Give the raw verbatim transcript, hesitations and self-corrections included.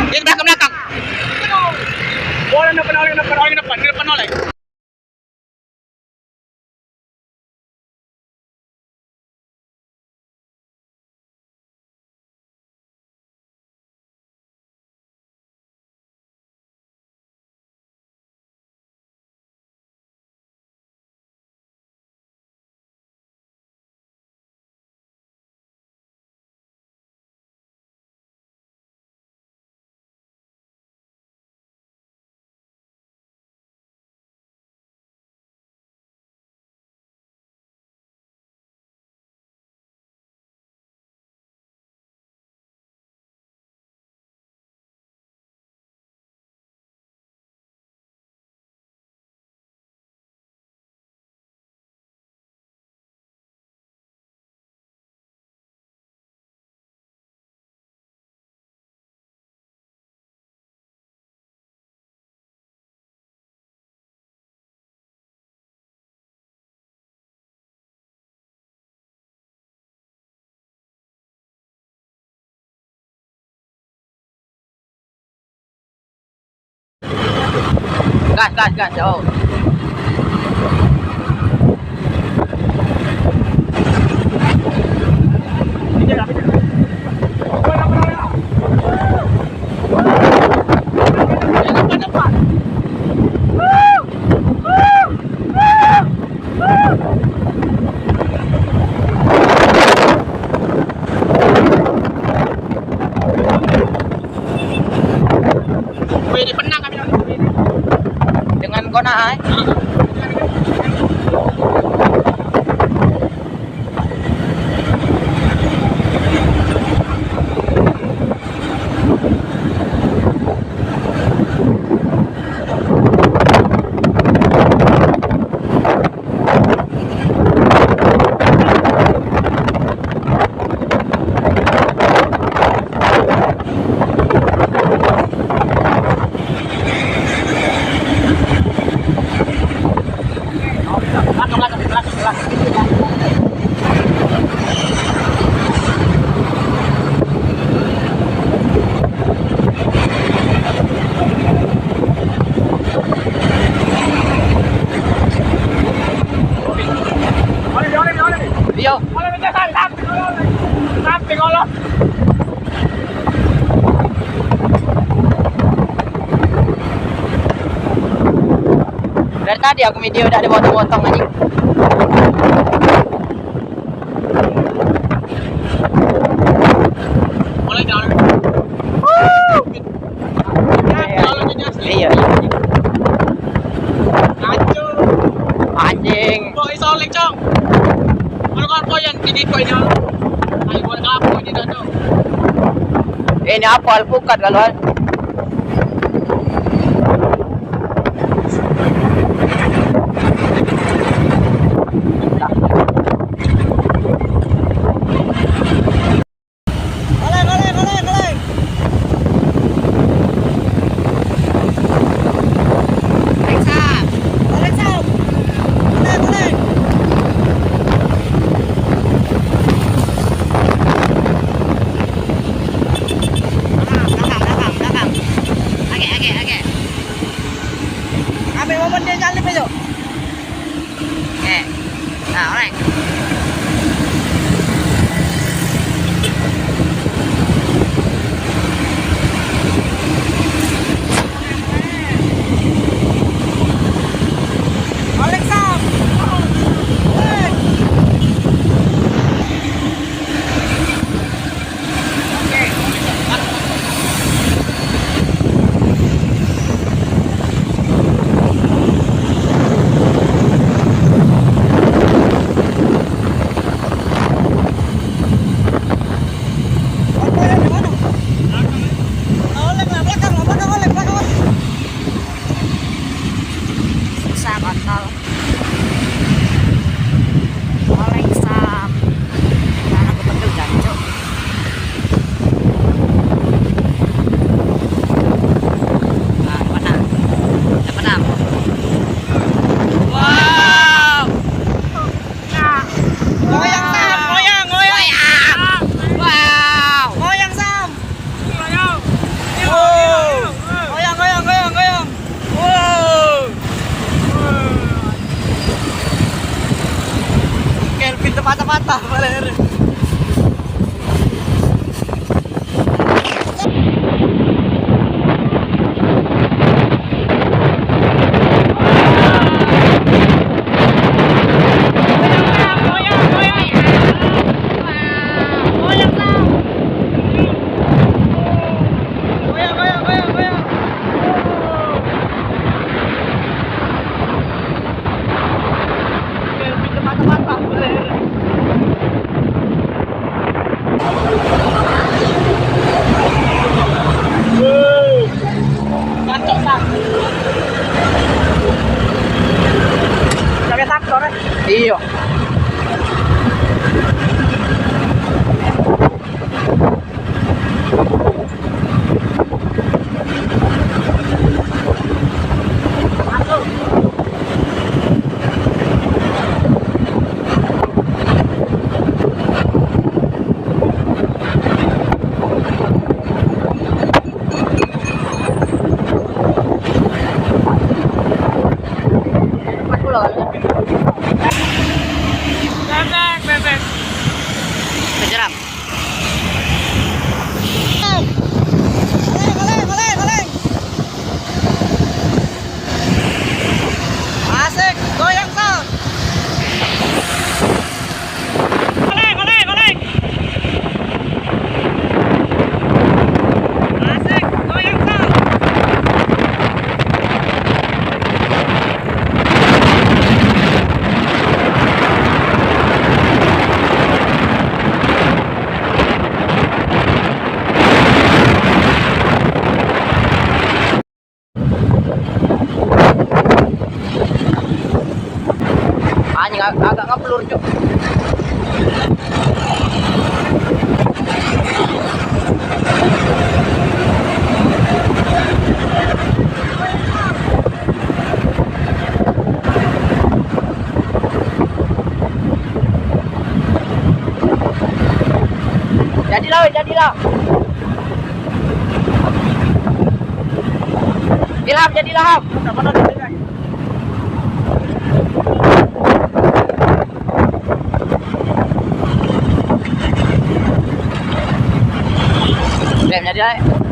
Dia belakang, belakang. Orang depan, orang depan, orang depan, dia depan oleh. Gas, gas, gas, jauh. Wih, ini penang kami nonton ini. Dengan kona, eh. Iya. Dari tadi aku video dak ada potong-potong, anjing. Mulai dah. Iya. Iya. Anjing. Kok iso oleng, Cong? Kalau kau yang ini kok ini. Ayo buat apa ini dah, Cong? Ini apa alpukat kalau? Patah balik. Mantap, Bang. Pakai traktor, eh? Iyo. Bebek, bebek. Kejeram. Asik, goyang, Sal. Asik, goyang, Sal. Anjing, ag-, agak ngeblur, Cuk. Jadilah, weh, jadilah. Ilham, jadilah, Ham. Dem, jadilah, eh.